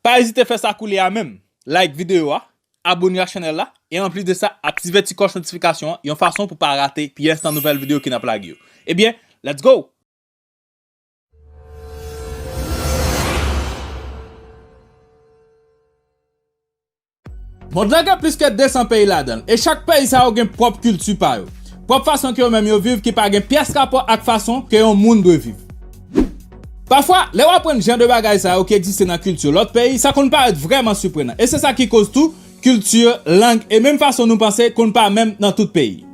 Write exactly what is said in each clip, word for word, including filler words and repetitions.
Pa ezite fè sa koulye a menm. Like videyo a, abone ak chanèl la, e anplis de sa, aktive ti klòch notifikasyon an, yon fason pou pa rate pyès nan nouvèl videyo ke n ap lage yo. Ebyen, let's go! Mond lan gen plis ke de san peyi ladan l, e chak peyi sa yo gen pwòp kilti pa yo, pwòp fason ke yo menm yo viv ki pa gen pyès rapò ak fason ke yon moun dwe viv. Pafwa, lè w aprann jan de bagay sa yo ki egziste nan kilti lòt peyi, sa konn parèt vrèman siprenan, e se sa ki koz tou, kilti, lang, e menm fason nou panse konn pa menm nan tout peyi.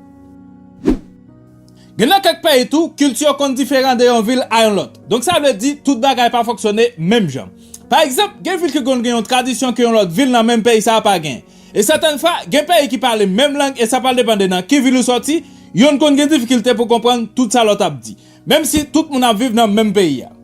Gen nan kèk peyi tou, kilti yo konn diferan de yon vil a yon lòt. Donk sa vle di tout bagay pa fonksyone menm jan. Pa egzanp, gen vil ki konn gen yon tradisyon ke yon lòt vil nan menm peyi sa a pa gen. E sètèn fwa, gen peyi ki pale menm lang e sa pral depann de nan ki vil ou sòti, youn konn gen difikilte pou konprann tout sa lòt ap di, menm si tout moun ap viv nan menm peyi a.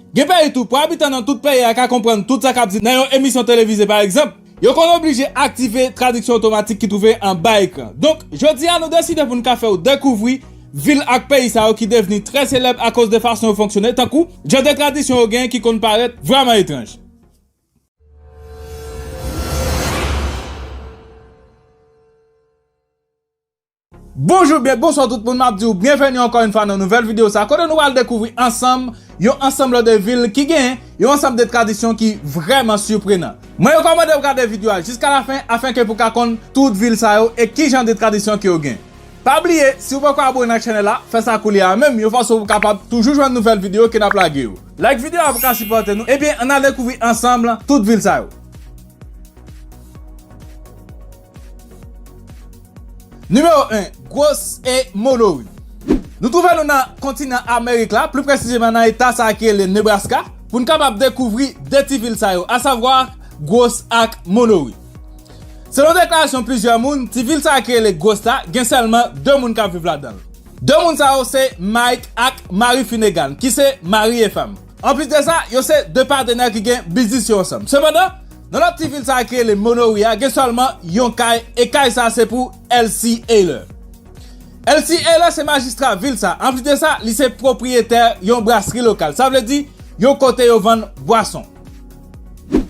Gen peyi tou, pou abitan nan tout peyi a ka konprann tout sa k ap di nan yon emisyon televize pa egzanp, yo konn oblije aktive tradiksyon otomatik ki twouve anba ekran. Donk, jodi a nou deside pou n ka fè w dekouvri vil ak peyi sa yo ki devni trè selèb akoz de fason yo fonksyone, tankou jan de tradisyon yo genyen ki konn parèt vrèman etranj. Bonjou oubyen bonswa tout moun, m ap di w byenveni ankò yon fwa nan nouvèl videyo sa, kote nou pral dekouvri ansanm yon ansanm de vil ki gen yon ansanm de tradisyon ki vrèman siprenan. Mwen rekòmande w gade videyo a jiska lafen afenke pou w ka konn tout vil sa yo e ki jan de tradisyon ke yo gen. Pa bliye, si w poko abone ak chanèl la, fè sa koulye a menm, yon fason pou w kapab toujou jwenn nouvèl videyo ke n ap lage yo. Like videyo a pou w ka sipòte nou, ebyen ann al dekouvri ansanm tout vil sa yo. Nimewo en, Gwos e Monori. Nou twouve nou nan kontinan Amerik la, pli presizeman nan eta sa a ki rele Nebraska, pou n kapab dekouvri de ti vil sa yo, asavwa Gwos ak Monori. Selon deklarasyon plizyè moun, ti vil sa a ki rele Gwos la gen sèlman de moun k ap viv ladan l. De moun sa yo se Mike ak Mary Finnegan, ki se mari e fanm. Anplis de sa, yo se de patnè ki gen biznis yo ansanm. Sepandan, nan lòt ti vil sa a ki rele Monori a, gen sèlman yon kay, e kay sa a se pou Elsie Heller. Elsie Heller se majistra vil sa. Anplis de sa, li se pwopriyetè yon brasri lokal. Sa vle di, yon kote yo vann bwason.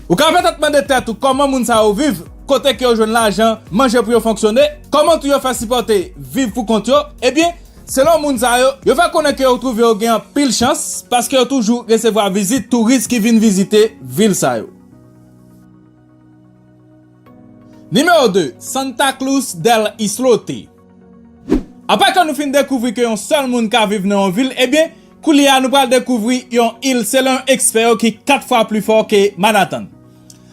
Ou ka petèt mande tèt ou kòman moun sa yo viv, kote ke yo jwenn lajan, manje pou yo fonksyone, kòman tou yo fè sipòte viv pou kont yo. Ebyen, selon moun sa yo, yo fè konnen ke yo twouve yo gen anpil chans, paske yo toujou resevwa vizit touris ki vin vizite vil sa yo. Nimewo de, Santa Cruz del Islote. Apre ke nou fin dekouvri ke yon sèl moun ka viv nan yon vil, ebyen, koulye a nou pral dekouvri yon il selon ekspè yo ki kat fwa pli fò ke Manhattan.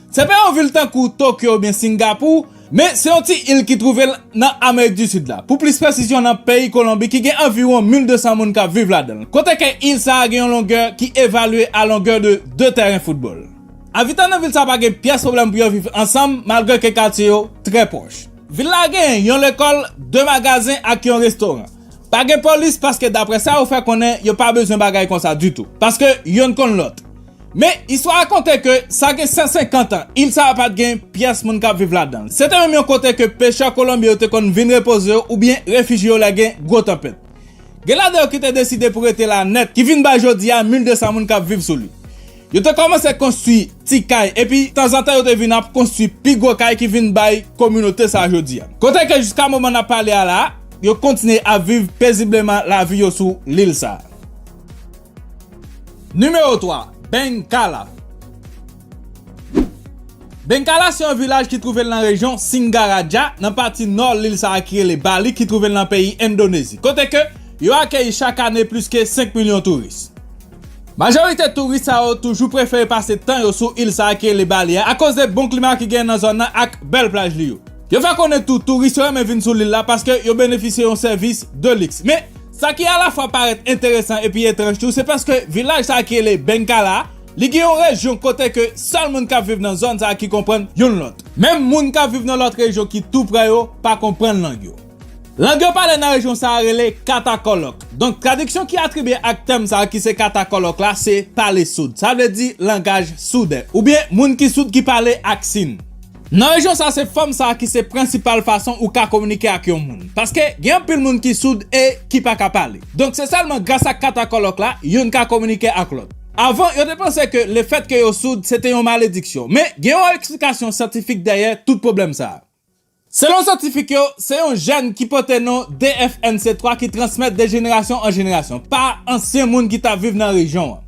Se pa yon vil tankou Tokyo oubyen Singapou, men se yon ti il ki twouve l nan Amerik di Sid la. Pou plis presizyon, nan peyi Kolonbi ki gen anviwon mil de san moun k ap viv ladan l. Kote ke il sa a gen yon longè ki evalye a longè de de tèren foutbòl. Abitan nan vil sa pa gen pyès pwoblèm pou yo viv ansanm, malgre ke katye yo trè pwòch. Vil la gen yon lekòl, de magazen ak yon restoran. Pa gen polis paske daprè sa yo fè konnen yo pa bezwen bagay konsa ditou, paske yonn konn lòt. Men, istwa a konte ke sa gen san senkant an, il sa a pa t gen pyès moun k ap viv ladan l. Se te menm yon kote ke pechè kolonbyen yo te konn vin repoze yo oubyen refijye yo lè gen gwo tanpèt. Gen ladan yo ki te deside pou rete la nèt, ki vin bay jodi a mil de san moun k ap viv sou li. Yo te kòmanse konstwi ti kay, epi tanzantan yo te vin ap konstwi pi gwo kay ki vin bay kominote sa a jodi a. Kote ke jiska moman n ap pale a la a, yo kontinye ap viv pezibleman lavi yo sou lil sa a. Nimewo twa, Benkala. Benkala se yon vilaj ki twouve l nan rejyon Singaraja, nan pati nò lil sa a ki rele Bali, ki twouve l nan peyi Endonezi, kote ke yo akeyi chak ane plis ke senk milyon touris. Majorite touris sa yo toujou prefere pase tan yo sou il sa a ki rele Bali a, akoz de bon klima ki gen nan zòn nan ak bèl plaj li yo. Yo fè konnen tou, touris yo renmen vin sou lil la paske yo benefisye yon sèvis de liks. Men, sa ki alafwa parèt enteresan epi etranj tou, se paske vilaj sa a ki rele Benkala a, li gen yon rejyon kote ke sèl moun k ap viv nan zòn sa a ki konprann youn lòt. Menm moun k ap viv nan lòt rejyon ki tou prè yo pa konprann lang yo. Lang yo pale nan rejyon sa a rele Katakòlòk. Donk, tradiksyon ki atribye ak tèm sa a ki se Katakòlòk la, se pale soud. Sa vle di langaj souden, oubyen moun ki soud ki pale ak siy. Nan rejyon sa a, se fòm sa a ki se prensipal fason ou ka kominike ak yon moun. Paske gen anpil moun ki soud e ki pa ka pale. Donk, se sèlman gras ak Katakòlòk la, youn ka kominike ak lòt. Avan, yo te panse ke lefètke yo soud, se te yon malediksyon. Men, gen yon eksplikasyon syantifik dèyè tout pwoblèm sa a. Selon syantifik yo, se yon jèn ki pote non D F N C twa ki transmèt de jenerasyon an jenerasyon pa ansyen moun ki t ap viv nan rejyon an.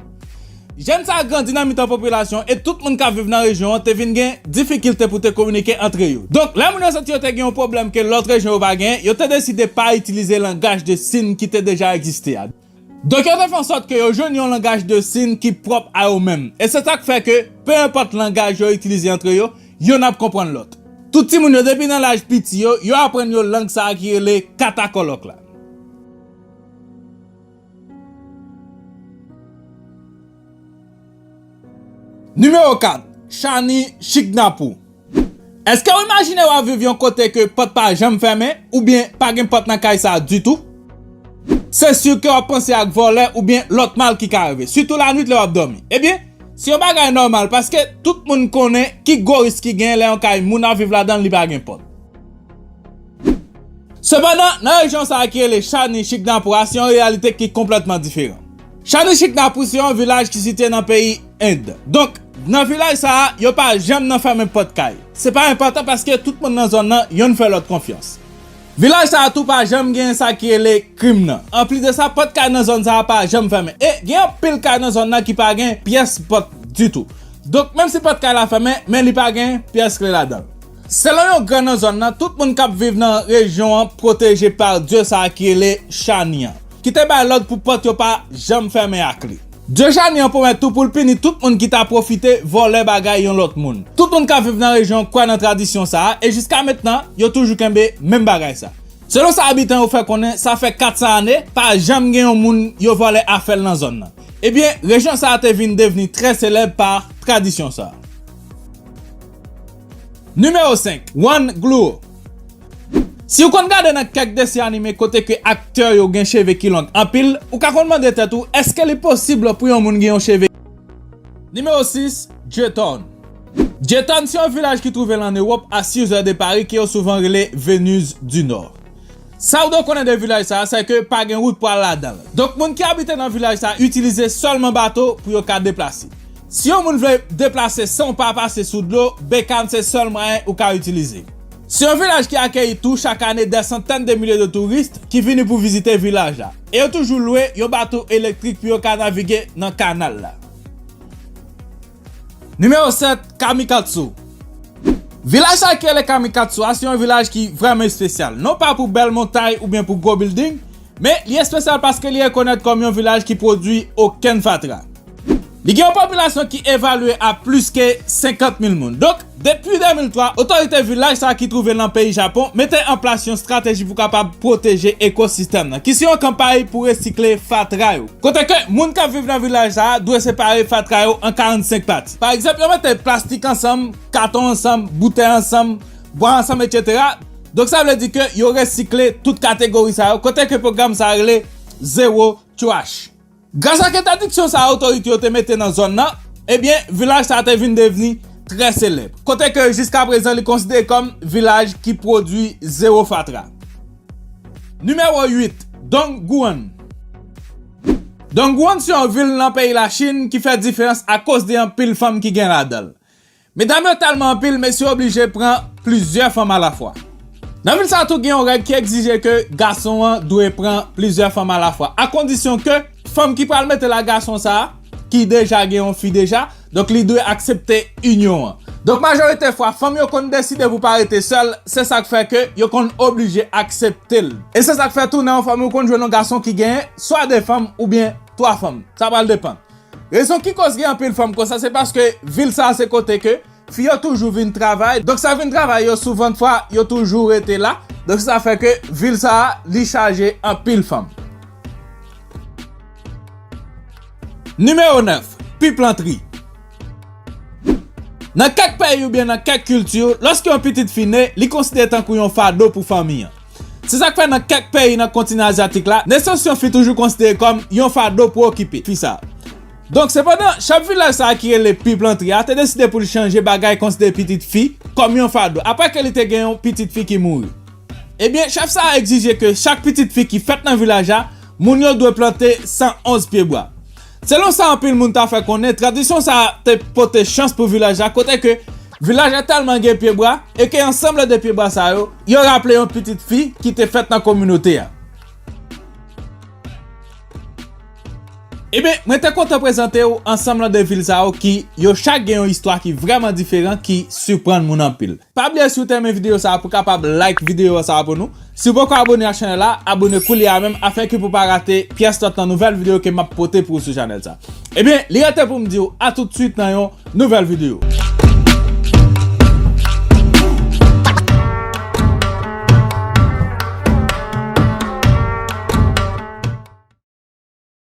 Jèn sa a grandi nan mitan popilasyon e tout moun k ap viv nan rejyon an te vin gen difikilte pou te kominike antre yo. Donk, lè moun yo santi yo te gen yon pwoblèm ke lòt rejyon yo pa genyen, yo te deside pa itilize langaj de sin ki te deja egziste a. Donk, yo te fè ansòt ke yo jwenn yon langaj de sin ki pwòp a yo menm. E se sa k fè ke, pe enpòt langaj yo itilize antre yo, youn ap konprann lòt. Tout timoun yo, depi nan laj piti yo, yo aprann yo lang sa a ki rele katakòlòk la. Nimewo kat, Shani Chiknapu. Èske w imajine w ap viv yon kote ke pòt pa janm fèmen, oubyen pa gen pòt nan kay sa a ditou? Se si ke w ap panse ak vòlè oubyen lòt mal ki ka rive, sitou lannuit lè w ap dòmi. Ebyen, se yon bagay nòmal, paske tout moun konnen ki gwo risk ki genyen lè yon kay moun ap viv ladan l li pa gen pòt. Sepandan, nan rejyon sa a ki rele Shani Chiknapu a, se yon reyalite ki konplètman diferan. Shani Chiknapu se yon vilaj ki sitiye nan peyi End. Donk, nan vilaj sa a, yo pa janm nan fèmen pòt kay. Se pa enpòtan paske tout moun nan zòn nan, youn fè lòt konfyans. Vilaj sa a tou pa janm gen sa ki rele krim nan. Anplis de sa, pòt kay nan zòn sa a pa janm fèmen. E gen anpil kay nan zòn nan ki pa gen pyès pòt ditou. Donk, menm si pòt kay la fèmen, men li pa gen pyès kle ladan l. Selon yon gran nan zòn nan, tout moun k ap viv nan rejyon an pwoteje pa dye sa a ki rele Shani an, ki te bay lòd pou pòt yo pa janm fèmen ak li. Dye Shani an pwomèt tou pou l pini tout moun ki ta pwofite vòlè bagay yon lòt moun. Tout moun k ap viv nan rejyon an kwè nan tradisyon sa a, e jiska mentnan, yo toujou kenbe menm bagay sa. Selon sa abitan yo fè konnen, sa fè kat san ane, pa janm gen yon moun yo vòlè afè l nan zòn nan. Ebyen, rejyon sa a te vin devni trè selèb pa tradisyon sa. Nimewo senk, One Glow. Si w konn gade nan kèk desen anime kote ke aktè yo gen cheve ki long anpil, ou ka konn mande tèt ou, èske li posib pou yon moun gen yon cheve? Nimewo sis, Jethorn. Jethorn se yon vilaj ki twouve l ann Ewòp, a sis zè de Pari, ke yo souvan rele Venise du Nord. Sa w dwe konnen de vilaj sa a, se ke pa gen wout pou al ladan l. Donk, moun ki abite nan vilaj sa a itilize sèlman bato pou yo ka deplase. Si yon moun vle deplase san w pa pase sou dlo, bekàn se sèl mwayen ou ka itilize. Se yon vilaj ki akeyi tou chak ane dè santèn de milye de touris ki vini pou vizite vilaj la. E yo toujou lwe yon bato elektrik pou yo ka navige nan kanal la. Nimewo sèt, Kamikatsu. Vilaj sa ki rele Kamikatsu a, se yon vilaj ki vrèman espesyal. Non pa pou bèl montay oubyen pou gwo bilding, men li espesyal paske li rekonèt kòm yon vilaj ki pwodui okenn fatra. Li gen yon popilasyon ki evalye a plis ke senkant mil moun. Donk, depi de mil twa, otorite vilaj sa ki twouve nan peyi Japon mete an plas yon estrateji pou kapab pwoteje ekosistèm nan, ki se yon kanpay pou resikle fatra yo. Kote ke moun k ap viv nan vilaj sa a dwe separe fatra yo an karannsenk pati. Pa egzanp, yo mete plastik ansanm, katon ansanm, boutèy ansanm, bwa ansanm, etsetera. Donk, sa vle di ke yo resikle tout kategori sa yo, kote ke pwogram sa a rele Zero Trash. Gras ak entèdiksyon sa a otorite yo te mete nan zòn nan, ebyen, vilaj sa a te vin devni trè selèb. Kote ke jiska prezan li konsidere kòm vilaj ki pwodui zewo fatra. Nimewo uit, Dongguan. Dongguan se yon vil nan peyi Lachin ki fè diferans akoz de anpil fanm ki gen ladan l. Medam yo tèlman anpil, mesye oblije pran plizyè fanm alafwa. Nan vil sa a tou gen yon règ ki egzije ke gason an dwe pran plizyè fanm alafwa, akondisyon ke fanm ki pral mete l ak gason sa a, ki deja gen yon fi deja, donk li dwe aksepte inyon an. Donk majorite fwa, fanm yo konn deside pou pa rete sèl, se sa k fè ke yo konn oblije aksepte l. E se sa k fè tou nan yon fanmi ou konn jwenn yon gason ki genyen swa de fanm oubyen twa fanm. Sa pral depann. Rezon ki koz gen anpil fanm konsa, se paske vil sa a se kote ke fi yo toujou vin travay. Donk sa vin travay yo, souvantfwa yo toujou rete la. Donk se sa fè ke vil sa a, li chaje anpil fanm. Nimewo nèf, Piplanntri. Nan kèk peyi oubyen nan kèk kilti, lòske yon pitit fi ne, li konsidere tankou yon fado pou fanmi an. Se sa k fè nan kèk peyi nan kontinan azyatik la, nesans yon fi toujou konsidere kòm yon fado pou okipe fi sa a. Donk, sepandan, chèf vilaj sa a ki rele Piplanntri a te deside pou l chanje bagay konsidere pitit fi kòm yon fado, apre ke li te gen yon pitit fi ki mouri. Ebyen, chèf sa a egzije ke chak pitit fi ki fèt nan vilaj la, moun yo dwe plante san onz pye bwa. Selon sa anpil moun ta fè konnen, tradisyon sa a te pote chans pou vilaj la, kote ke vilaj la tèlman gen pyebwa, e ke ansanm de pyebwa sa yo, yo raple yon pitit fi ki te fèt nan kominote a. Ebyen, mwen te kontan prezante w ansanm de vil sa yo ki yo chak gen yon istwa ki vrèman diferan, ki siprann moun anpil. Pa bliye si w te renmen videyo sa a pou kapab like videyo sa a pou nou. Si w poko abone a chanèl la, abone koulye a menm afenke pou pa rate pyès lòt nan nouvèl videyo ke m ap pote pou ou sou chanèl sa. Ebyen, li rete pou m di w a tout swit nan yon nouvèl videyo.